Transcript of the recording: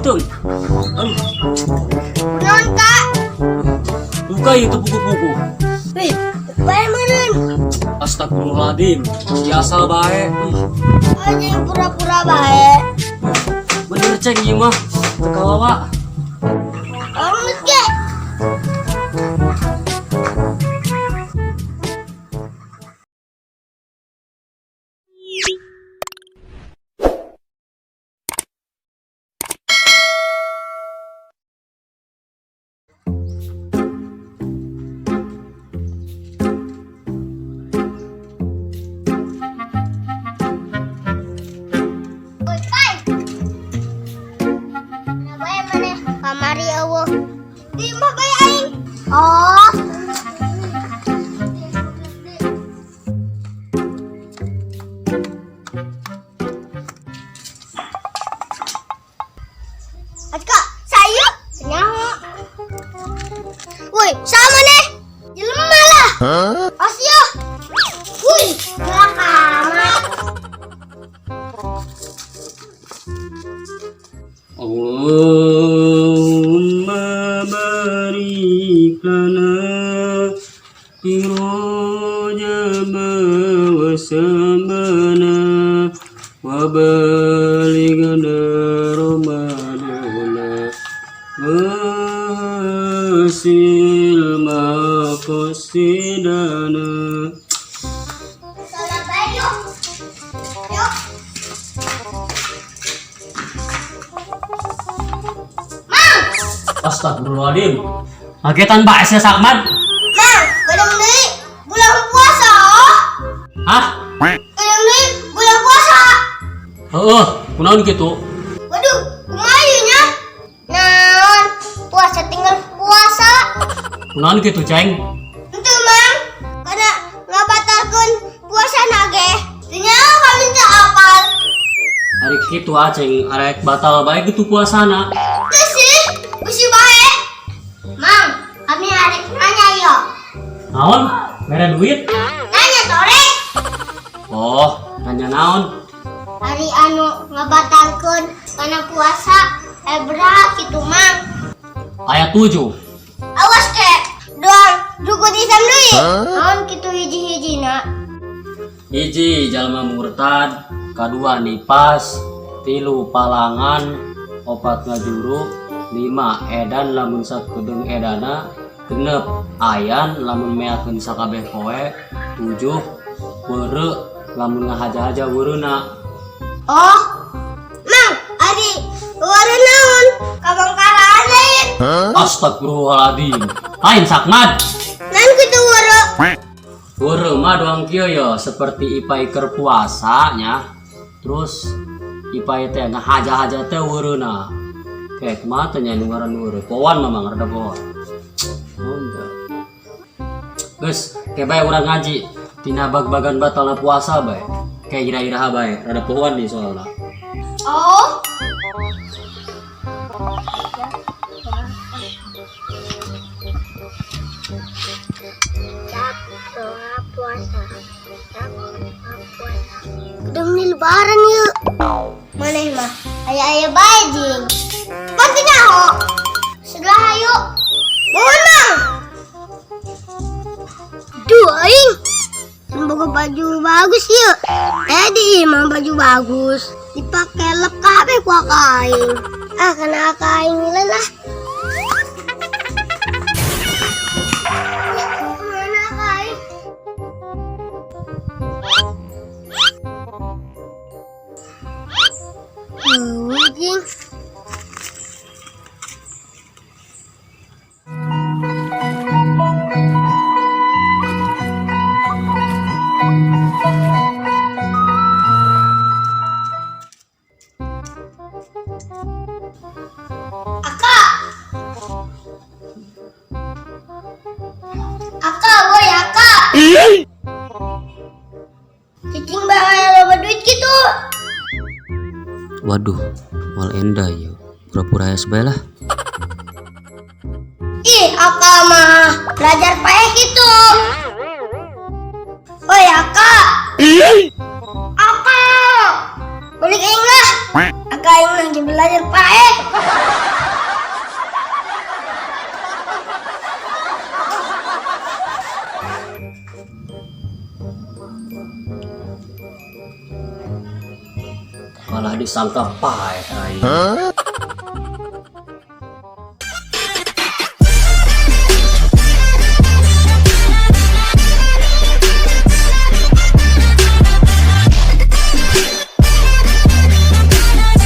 Beuteung. Aduh, Kunaon kak? Duka ieu teu puguh-puguh. Wih, bae meureun. Astagfirullahaladzim, biasa bae. Ih, Anjing pura-pura bae. Bener ceng ieu mah. Teu kawawa. Orang ge. Oi, Pai. Mana bae maneh? Kamari eueuh. Di imah bae aing. Oh. Atka, sayu. Nyaho. Woi, sama nih. Jelema lah. Asyik. Woi, gelap amat. Allahumma barik lana fi Rajab wa Sya'bana wa balighna Ramadana wa hasil maqasidana. Salat bae yuk. Yuk. Mang, Astagfirullahaladzim. Kagetan bae sia Sakman. Mang, kadang deui bulan puasa. Hah? Kadang deui bulan puasa. Heeh, kunaon kitu? Waduh, kumaha ieu nya? Naon? Puasa tinggal puasa. Kunaon kitu, Ceng? Henteu, Mang. Karena ngabatalkeun puasa na ge. Teu nyaho kami teu apal. Ari kitu Aceng, arek batal bae kitu puasana. Teu sih, bisi bae. Mang, kami arek nanya yo. Naon? Mere duit? Nanya torek. Oh, nanya naon? Ari anu ngabatalkeun kana puasa berat kitu, Mang. Ayat 7. Awas ke, doang rukun Islam deui. Naon kitu hiji-hijina? Hiji jalma murtad, kadua nipas, tilu palangan, opat ngajuru, lima edan lamun sakedeung edana, genep ayan lamun meakeun sakabeh poe, tujuh weureu lamun ngahaja-haja weureuna. Oh, Mang, ari weureu naon? Kabangkaraan lain. Astagfirullahaladzim. Lain Sakmad. Naon kitu weureu? Weureu mah doang kieu ya, seperti ipai keur puasa nya. Terus ipai teh ngahaja-haja teh weureuna. Kayak kumaha teh nya nu ngaran weureu? Powan mah mang rada powan. Oh, enggak. Geus, kayak bae urang ngaji tina bag-bagan batalna puasa bae. Kayak ira-iraha bae, rada pohoan nih soalna. Oh. Doa puasa. Doa puasa. Gedung ni lebaran yuk. Maneh mah aya-aya bae jing. Pasti nyaho. Sebelah ayo. Mohon Mang. Duh aing. Boga baju bagus yuk. Tadi mah baju bagus. Dipakai lep kabeh ku aing. Ah kena aing lah. Mana aing? Jing. Aka. Aka, woi aka. Cicing banget loba duit gitu. Waduh, moal enda ya. Pura-pura ya bae lah. Ih, aka mah belajar paeh gitu. Woi aka. Aka. Balik aing lah. Aka aing lagi belajar paeh. Malah disangka paeh aing.